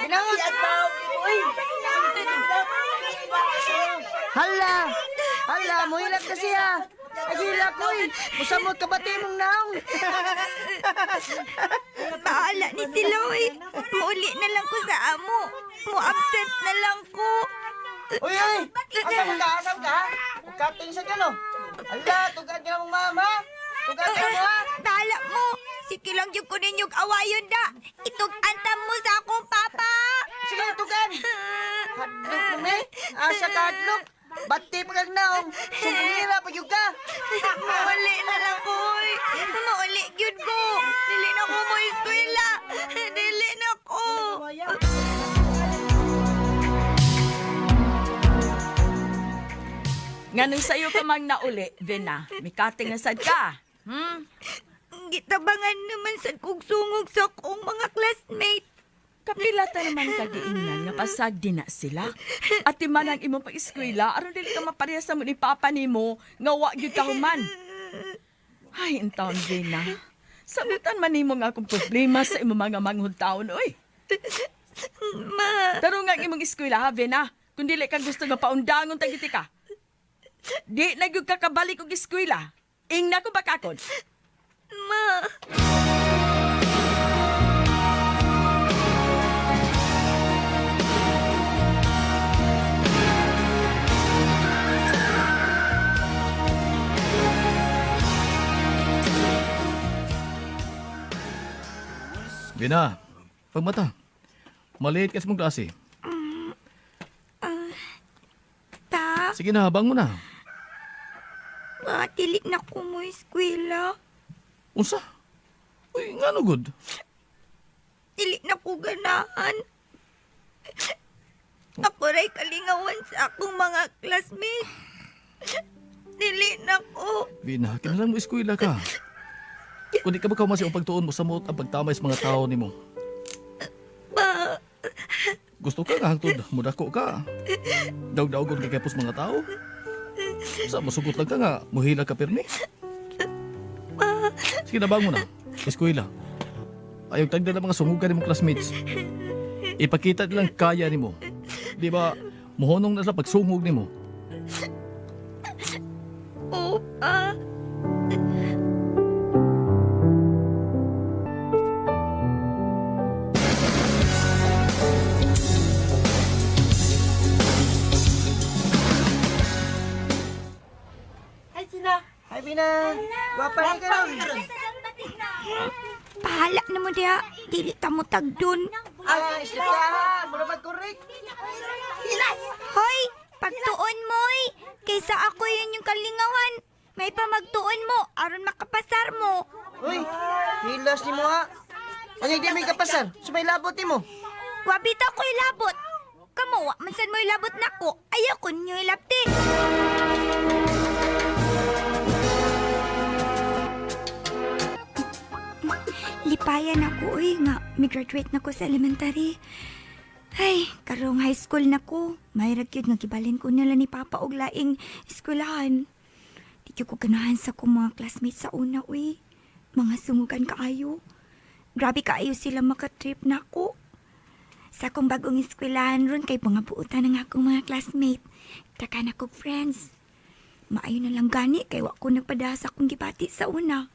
Tinawag! Hala! Hala, muhilak na siya! Ay, hilak ko eh! Musamot ka ba mong naong? Bahala ni sila, oy. Muuli na lang ko sa amo. Mo-absent na lang ko. Uy, uy! Asam ka, asam ka? Kating sa kano? Hala, tugad ka mong mama! Tugad ka mo ha! Bahala mo. Sige lang yung kunin yung awayon da. Itug-antam mo sa akong papa. Sige, tugan! Hadlok mo ni! Asa ka hadlok! Bati pa kag naong! Sumbungira pa yun ka! Mauli na lang ko, oy. Mauli gyud ko. Dili na ko mo eskwela. Dili na ko. Nganong sayo ka mang nauli, Vena? Mikating na sad ka. Hmm? Gitabangan naman sa kog sungog sa akong mga classmate. Kapila ta naman kagiingnan nga pasag di na sila. At man ang imong pag-eskwela, aron dili ka maparehas sa mo ni papa nimo nga wa gyud ka human. Ay, intawon Vena. Sabutan man nimo nga akong problema sa imong mga manghud taon, oy. Ma, Tarong nga ang imong eskwela ha, Vena. Kung dili ka gusto nga paundangon tagiti ka. Di na gyud ka kabalik og eskwela. Ingna ko bakakon. ma. Bina, pagmata. Maliit kasi mong klase. Ta, Sige na, habang mo na. ba, dili na ko mo eskwela. Unsa? Uy, nga no good. Dili na ko ganahan. Ako ray kalingawan sa akong mga classmate. Dili na ko. Bina, kinalang mo eskwela ka. Kung di ka ba kaumasi ang pagtuon mo sa mot ang pagtamay sa mga tao nimo. Ba, Gusto ka nga hangtod, mudako ka. Daog-daogon ka kepos mga tao. Sa masugot lang ka nga, muhila ka pirmi. Sige na, bangon na. Eskwela. Ayaw tagda ng mga sungog ka nimong classmates. Ipakita nilang kaya nimo. Di ba, muhonong na sila pagsungog nimo. opa. Hi, Bina! Gwapa na ka ron! Pahala na mo diha. Dili ta mo tagdon. Ah, isip ka ha! Mura mag-correct! Hoy, pagtuon mo'y. Kaysa ako yun yung kalingawan. May pamagtuon mo aron makapasar mo. Uy, hilas ni mo ha! Ano di may kapasar? Sumay labot ni mo! Wabita ko ilabot. Kamo, wa man sad mo ilabot nako. Ayaw ko ninyo ilabti. Lipayan ako, uy, nga. Mi-graduate na ko sa elementary. Ay, karong high school na ko. May gyud nga gibalin ko nila ni Papa og laing eskwelahan. Di gyud ko ganahan sa akong mga classmates sa una, uy. Mga sungugan kaayo. Grabe kaayo sila makatrip na ako. Sa akong bagong eskwelahan ron kay mga buutan ng akong mga classmate. Taka na kog friends. Maayo na lang gani kay wa ko nagpadaha sa akong gibati sa una.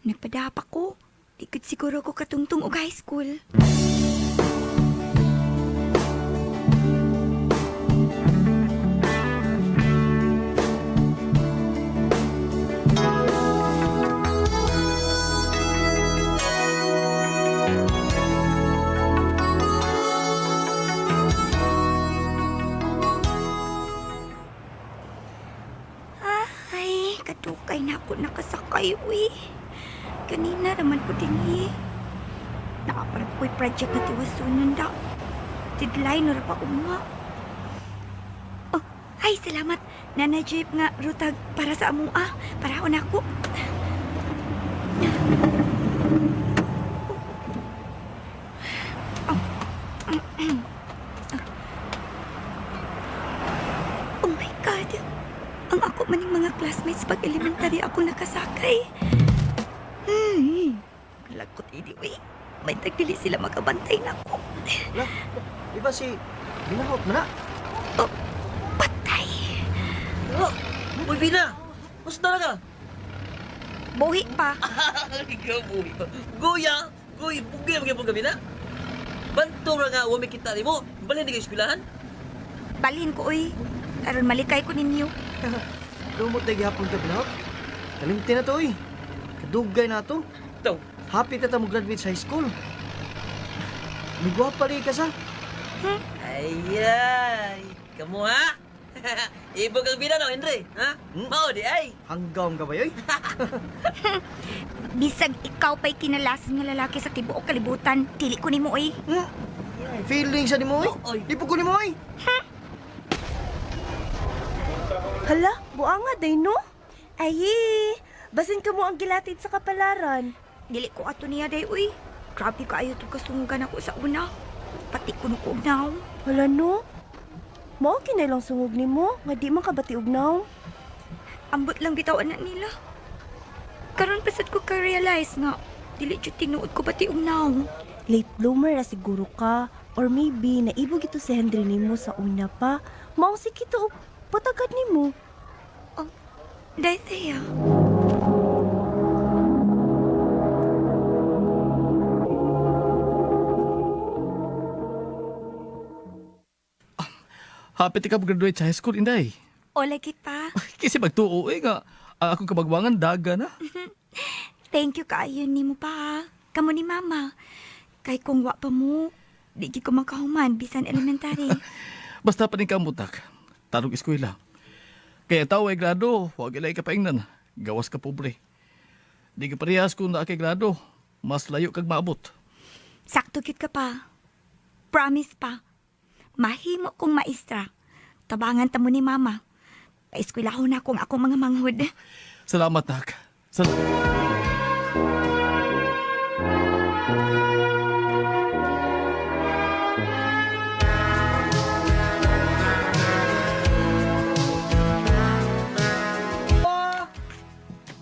Nagpadaha pa ko. Di gud siguro ko katungtong og high school. Ay, katukay na ako nakasakay, uy. Kanina raman ko din eh. Nakaparap ko'y project na tiwasunan da. Deadline na ra pa uma. Oh, ay, salamat. Nana Jeep nga rutag para sa amua. Para ako na ako. Oh my God! Ang ako maning mga classmates pag elementary ako nakasakay. Lagot anyway. May tagdili sila makabantay na ako. Wala, di ba si Binahot man na? Patay. Oh, uy, Bina! Mas talaga? Buhi pa. Ikaw, buhi pa. Guya! Guy, bugay magyapon ka, Bina. Bantong ra nga, wa may kita nimo. Balhin ni kayo eskwelahan. Balhin ko, uy. Aron malikay ko ninyo. Lumot na gihapon ka, Binahot. Kalimti na to, oy. Kadugay na to. Taw. Happy ta ta mo graduate sa high school. Migwapa rin ka sa. Ay, ay. Kamu ha? Ibog ang Bina no, Henry. Ha? Hmm? Mao di ay. Hanggaw ka ba, oy? Bisag ikaw pa'y kinalasan nga lalaki sa tibuok kalibutan. Dili ko nimo, uy. Hmm? Feeling sa nimo, oy. Oy. Di po ko nimo, oy. Hala, buanga day no? Ayi, basin ka mo ang gilatid sa kapalaran. Dili ko ato niya day, uy. Grabe kaayo to kasunggan ako sa una. Pati kuno ko og naong. Hala no? Mao kinay lang sungog nimo, nga di man ka bati og naong. Ambot lang bitaw anak nila. Karon pasad ko ka-realize nga dili jud tinuod ko pati og naong. Late bloomer ra siguro ka or maybe naibog ito si Henry nimo sa una pa. Mao si kito og patagad nimo. Day, Thea. Happy ka graduate sa high school, inday. O lagi pa. Kasi magtuo eh nga. Ang akong kabagwangan, daga na. Thank you kaayo nimo pa. Ha. Kamo ni mama. Kay kung wa pa mo, di gid ko makahuman bisan elementary. Basta pa din kamutak. Tarong eskwela. Kaya tao ay grado, huwag ilay ka paingnan. Gawas ka pobre. Di ka parehas kung naa kay grado. Mas layo kag maabot. Sakto gyud ka pa. Promise pa. Mahimo kong maestra. Tabangan ta mo ni mama. Paeskwelahon na akong akong mga manghud. Salamat, nak.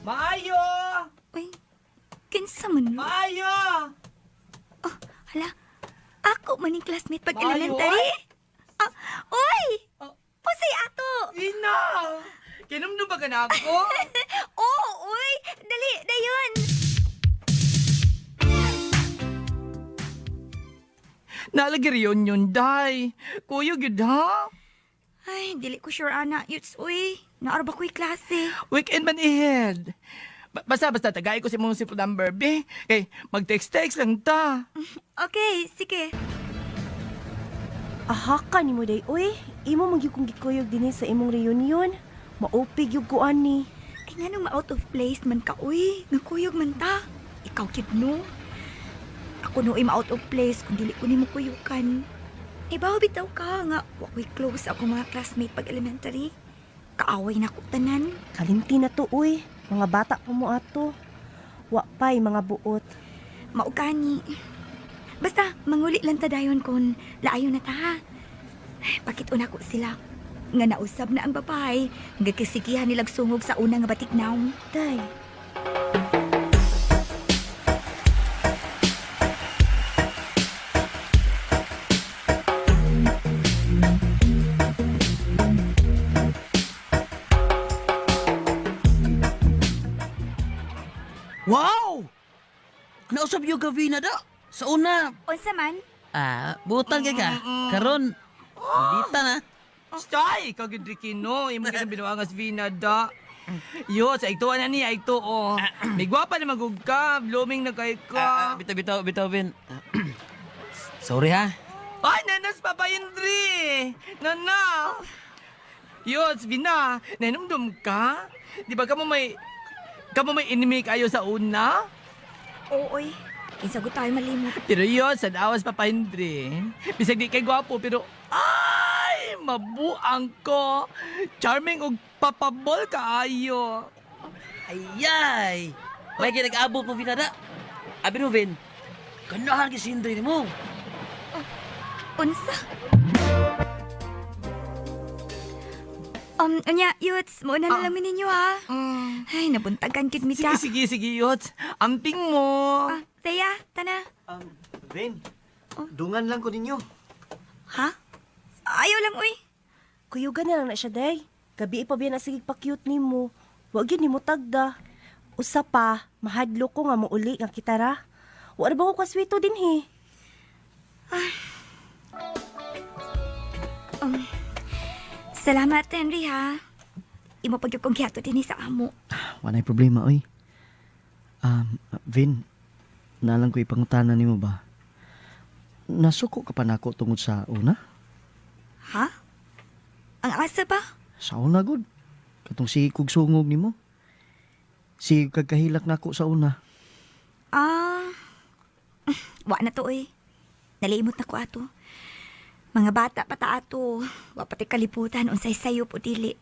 Maayo! Uy, kinsa man no? Maayo! Oh, hala. Ako man ning classmate pag Maayo, elementary. Ah, oy! Oh. Pusay ato! Ina! Kinumdum ba ka na ako? Oh, uy! Dali, dayon! Nalagi reunion, day. Kuyo gyud ha. Ay, dili ko sure ana. Yuts, uy. Naarba ko'y klase. Weekend man ihed. Basta, basta, tagay ko si mong simple number, be. Kay, mag-text-text lang ta. Okay, sige. Aha ka nimo day oy. Imo man gyud kong gikuyog dinhi sa imong reunion. Maupig gyud ko ani. Ay, nga nung ma-out of place man ka, uy. Nagkuyog man ta. Ikaw, kid, no? Ako no, ma-out of place kung dili ko nimo kuyukan. Ibaw bitaw ka nga. Wa ko'y close ako mga classmate pag elementary. Kaaway na ko tanan. Kalimti na to uy. Mga bata pa mo ato. Wa pa'y mga buot. Maugani. Basta, manguli lang ta dayon kon laayo na ta ha. Pakit-una ko sila. Nga nausab na ang babae, nga kisikihan nilang sungog sa una nga batik naong. Day. Wow! Nausab yung ka, Vina da. Sa una. Unsa man? Ah, butan kay ka. Karon, dita na. Stay! Ikaw gyud Rikino, imo gyud ang binuangas Vina da. Yo, sa igtuan na niya, igtuo. oh. May gwapa na magug ka, blooming na kay Ah, ka. bitaw, bitaw, bitaw, Vin. Sorry ha. Ay, nanas Papa Indri! Nana! Yo, Vina, nainumdum ka? Di ba kamo may enemy kayo sa una? Oo, oy. Kinsa gud tayo malimot. Pero yun, sa awas Papa Indri. Bisag di kay gwapo, pero ay, mabuang ko. Charming og papabol kaayo. Ayay! May kinag-abot mo, Vina da. Abi mo, Vin. Ganahan kay si Henry nimo. Unsa? Unya, Yuts, mauna na lang mi ninyo ha. Ay, nabuntagan kid mi Sige, ka. sige, sige, Yots. Amping mo. Ah, Thea, tana. Vin, Dungan lang ko ninyo. Ha? Ayaw lang, uy. Kuyugan na lang na siya, day. Gabi pa biya na sige pa-cute nimo. Wa gyud nimo tagda. Usa pa, mahadlo ko nga mouli nga kita ra. Wa ra ba ko kaswito dinhi? Salamat, Henry, ha. Imo pag kong gihato din sa amo. Walay problema, oy. Vin, nalang ko ipangutana nimo ba? Nasuko ka pa nako tungod sa una? Ha? Ang asa ba? Sa una, good. Katong si kog sungog nimo. Si kagkahilak nako sa una. Ah, wa na to, oy. Nalimot na ko ato. Mga bata pa ta ato. Wa pati kalibutan unsay sayop o dili.